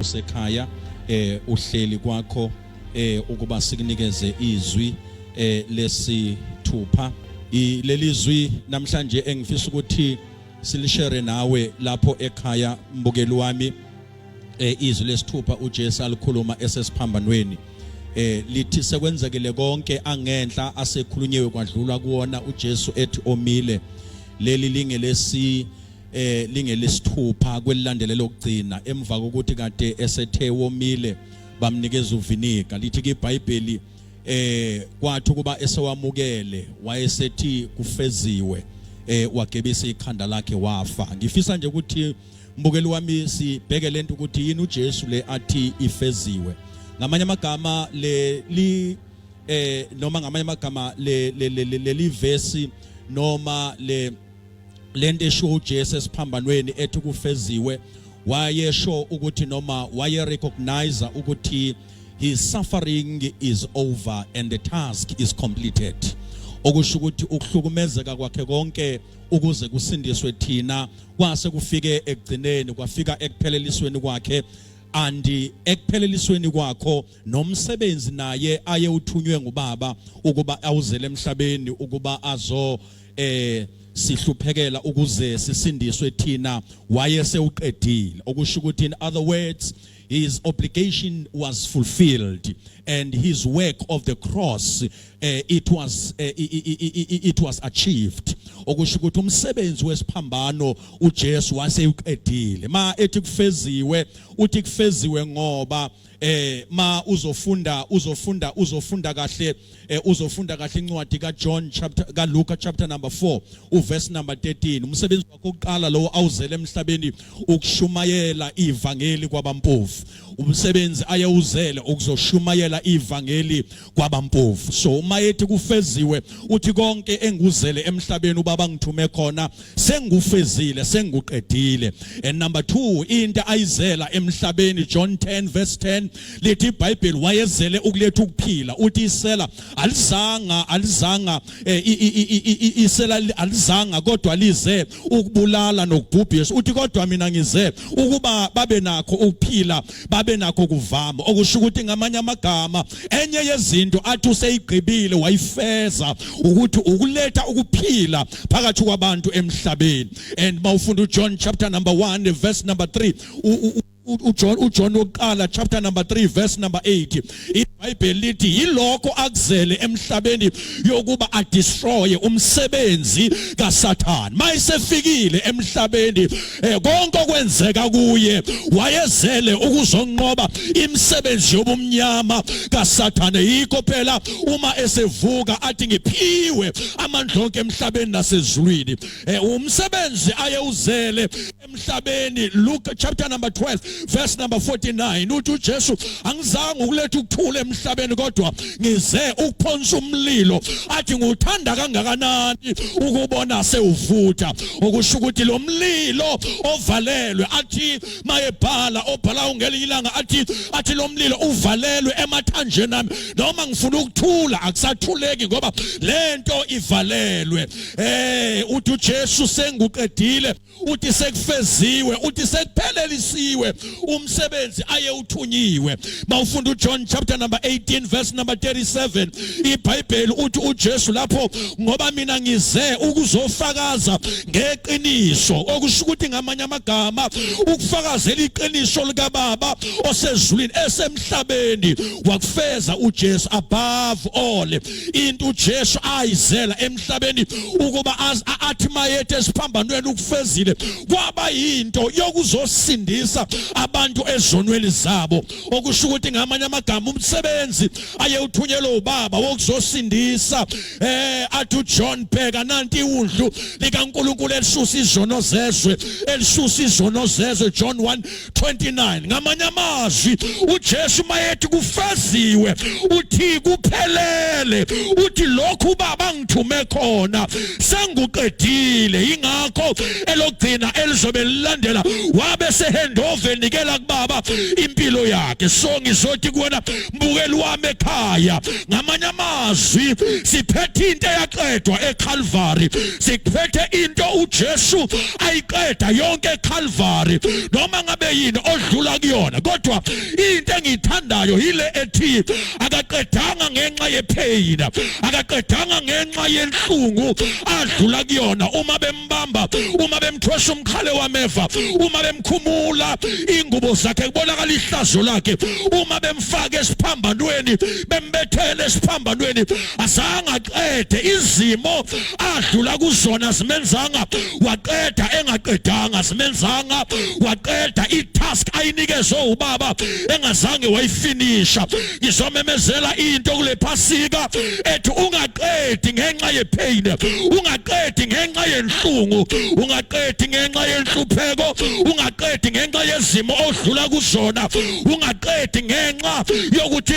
Usekhaya uhleli kwakho ukuba sikunikeze izwi lesithupha. Lelizwi namhlanje engifisa ukuthi silishare nawe lapho ekhaya, mbukeli wami, izwi lesithupha uJesu alikhuluma esesiphambanweni, lithi sekwenzekile konke angenhla asekhulunyiwe kwadlulwa kuwona uJesu ethi omile. Leli lingelesi lingelesithupha kwelilandele lokugcina emva kokuthi kade esethe womile, bamnikeza uviniga. Lithi ke iBhayibheli, kwathi ukuba esewamukele wayesethi, "Kufeziwe," wagebisa ikhanda lakhe, wafa. Ngifisa nje ukuthi, mbukeli wami, sibheke lento ukuthi yini uJesu le athi ifeziwe. Ngamanye amagama le li noma ngamanye amagama le leli verse noma le lento esho uJesu esiphambanweni ethi kufeziwe, wayesho ukuthi noma waye recognize ukuthi his suffering is over and the task is completed, okusho ukuthi ukuhlukumezeka kwakhe konke ukuze kusindiswe thina kwase kufike ekugcineni, kwafika ekuphelelisweni kwakhe, and ekuphelelisweni kwakho nomsebenzi naye aye uthunywe ngubaba ukuba awuzele emhlabeni ukuba azo sihluphekela ukuze sisindiswe thina wayesewuqedile. Okusho ukuthi, in other words, his obligation was fulfilled and his work of the cross, it was achieved. Okusho ukuthi umsebenzi wesiphambano uJesu waseyuqedile. Ma ethi kufeziwe, uthi kufeziwe ngoba ma uzofunda kahle incwadi kaJohn chapter kaLuka chapter number 4 uverse number 13, umsebenzi wakhe oqala lo awuzele emhlabeni ukushumayela ivangeli kwabampofu. Umsebenzi ayewuzele ukuzoshumayela ivangeli kwabampofu. So uma ethi kufeziwe, uthi konke enguzele emhlabeni, ubaba ngithume khona, sengufezile, senguqedile. And number 2, into ayizela emhlabeni, John 10 verse 10, lithi iBhayibheli wayezele ukuletha ukuphila. Uthi isela alizanga, isela alizanga kodwa lize ukubulala nokubhubhisa. Uthi kodwa mina ngize ukuba babe nakho ukuphila, babe nakho kuvama. Okusho ukuthi, ngamanye amagama, enye yezinto athi useyigqibile wayifeza ukuthi ukuletha ukuphila phakathi kwabantu emhlabeni. And mawufunda uJohn chapter number 1 verse number 3, uJohn wokuqala chapter number 3 verse number 8, iBhayibheli lithi yilokho akuzele emhlabeni yokuba adestroy umsebenzi kaSathane. Mayisefikile emhlabeni, konke okwenzeka kuye, wayezele ukuzonqoba imisebenzi yobumnyama kaSathane. Yikho phela uma esevuka athi, "Ngiphiwe amandla onke emhlabeni nasezulwini." Umsebenzi ayewuzele emhlabeni, Luke chapter number 12 verse number 49, uthi uJesu, "Angizange ukuletha ukuthula emhlabeni, kodwa ngize ukuphonsa umlilo." Athi, "Nguthanda kangakanani ukubona sewuvutha." Okusho ukuthi lo mlilo ovalelwe, athi mayebhala obhala ungelinye ilanga, athi lo mlilo uvalelwe emathanjeni ami, noma ngifuna ukuthula akusathuleki ngoba lento ivalelwe. Uthi uJesu senguqedile, uthi sekufeziwe, uthi sekuphelelisiwe umsebenzi aye uthunyiwe. Mawufunda uJohn chapter number 18 verse number 37, iBhayibheli uthi uJesu lapho, "Ngoba mina ngize ukuzofakaza ngeqiniso." Okusho ukuthi, ngamanye amagama, ukufakazela iqiniso likaBaba osezulwini esemhlabeni wakufeza uJesu. Above all, into uJesu ayizela emhlabeni ukuba athi mayethe esiphambanweni ukufezile, kwaba yinto yokuzosindisa abantu ezonweni zabo. Okusho ukuthi, ngamanye amagama, umsebenzi ayewuthunyelwe ubaba wokuzosindisa, athi uJohn, "Bheka nanti iwundlu likaNkulunkulu elisusa izono zezwe, elisusa izono zezwe," John 1:29. Ngamanye amazwi, uJesu mayethi kufeziwe, uthi kuphelele, uthi lokhu ubaba ngithume khona senguqedile. Ingakho elogcina elizobe lilandela wabe sehandover, nikela kubaba impilo. impilo yakhe. So ngizothi kuwena mbukeli wami ekhaya, ngamanye amazwi siphethe into eyaqedwa eCalvary, siphethe into uJesu ayiqeda yonke eCalvary, noma ngabe yini odlula kuyona. Kodwa into engiyithandayo yile ethi akaqedanga ngenxa yepain, akaqedanga ngenxa yenhlungu adlula kuyona. Uma bembamba, uma bemthwesa umkhale wameva, uma bemkhumula ingubo zakhe kubonakala ihlazo lakhe, uma bemfaka esiphambanweni, bembethele esiphambanweni, azange aqede. Izimo adlula kuzona zimenzanga waqeda engaqedanga, zimenzanga waqeda itask ayinikezwe ubaba engazange wayifinisha. Ngizomemezela into kule Phasika ethi ungaqedi ngenxa yepain, ungaqedi ngenxa yenhlungu, ungaqedi ngenxa yenhlupheko, ungaqedi ngenxa yezimo odlula kuzona, ungaqedi ngenxa yokuthi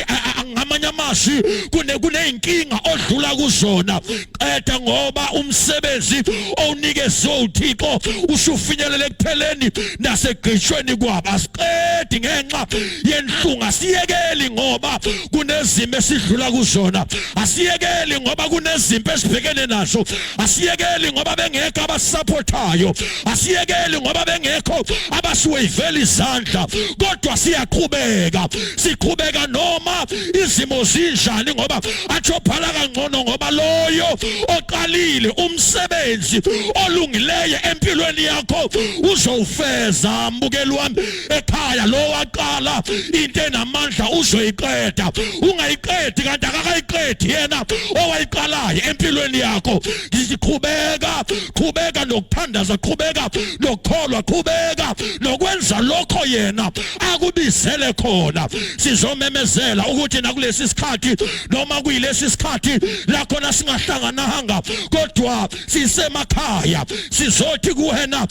ngamanye amazwi kuneyinkinga odlula kuzona. Qeda ngoba umsebenzi owunikezwe uThixo usufinyelele ekupheleni nasegqishweni kwabo. Asiqedi ngenxa yenhlungu, asiyekeli ngoba kunezimo esidlula kuzona, asiyekeli ngoba kunezimpi esibhekene nazo, asiyekeli ngoba bengekho abasupportayo, asiyekeli ngoba bengekho abasiwavela izandla, kodwa siyaqhubeka, siqhubeka noma izimo zinjani, ngoba atsho bhala kangcono, ngoba loyo oqalile umsebenzi olungileyo empilweni yakho uzowufeza. Mbukeli wami ekhaya, lo waqala into enamandla uzoyiqeda. Ungayiqedi kanti akakayiqedi yena owayiqalayo empilweni yakho. Ngiqhubeka, qhubeka nokuthandaza, qhubeka nokukholwa, qhubeka nokwenza lokho yena akubizele khona. Sizomemezela ukuthi nakulesi sikhathi, noma kuyilesi sikhathi la khona singahlangananga kodwa sisemakhaya, sizothi kuwena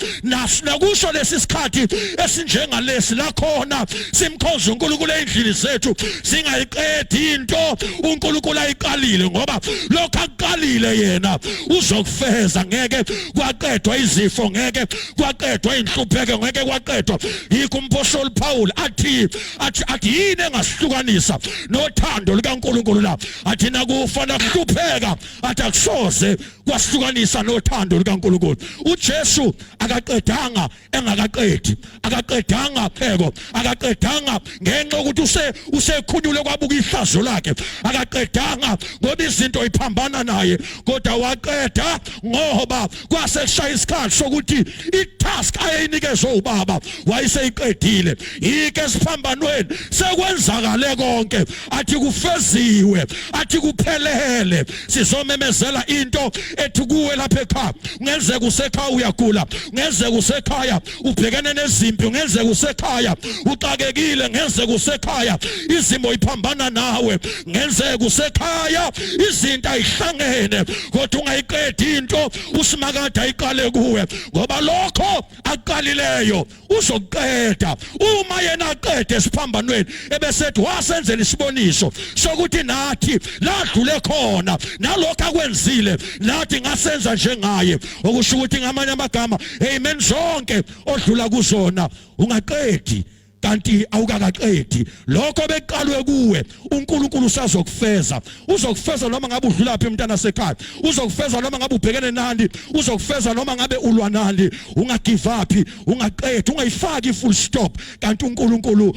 nakusho lesi sikhathi esinjengalesi la khona simkhonza uNkulunkulu endlini zethu, singayiqedi into uNkulunkulu ayiqalile, ngoba lokho akuqalile yena uzokufeza. Ngeke kwaqedwa izifo, ngeke kwaqedwa inhlupheko, ngeke kwaqedwa. Yikho umpostoli Paul athi athi athi yini engasihlukanisa nothando likaNkulunkulu la? Athi nakufa nakuhlupheka, athi akusoze kwasihlukanisa nothando likaNkulunkulu. uJesu akaqedanga engakaqedi, akaqedanga pheko, akaqedanga ngenxa yokuthi use usekhunyule kwabuka ihlazo lakhe, akaqedanga ngoba izinto iphambana naye, kodwa waqeda ngoba kwase kushaya isikhathi sokuthi itask ayeyinikezwe ubaba wayeseyiqedile. Yike esiphambanweni sekwenzakale konke, athi kufeziwe, athi kuphelele. Sizomemezela into ethi kuwe lapha ekhaya, kungenzeka usekhaya uyagula, kungenzeka usekhaya ubhekene nezimpi, kungenzeka usekhaya uxakekile, kungenzeka usekhaya izimo iphambana nawe, kungenzeka usekhaya izinto ayihlangene, kodwa ungayiqedi into uSimakade ayiqale kuwe, ngoba lokho aqalileyo uzokuqeda. Uma yena aqede esiphambanweni ebesethi wasenzela isiboniso sokuthi nathi ladlule khona nalokho akwenzile nathi ngasenza njengaye, okusho ukuthi ngamanye amagama, amen, zonke odlula kuzona ungaqedi kanti awukakaqedi lokho beqalwe kuwe. uNkulunkulu usazokufeza, uzokufeza noma ngabe udlula phi mntana sekhaya, uzokufeza noma ngabe ubhekene nani, uzokufeza noma ngabe ulwa nani. Ungagive up, ungaqedi, ungayifaki full stop kanti uNkulunkulu.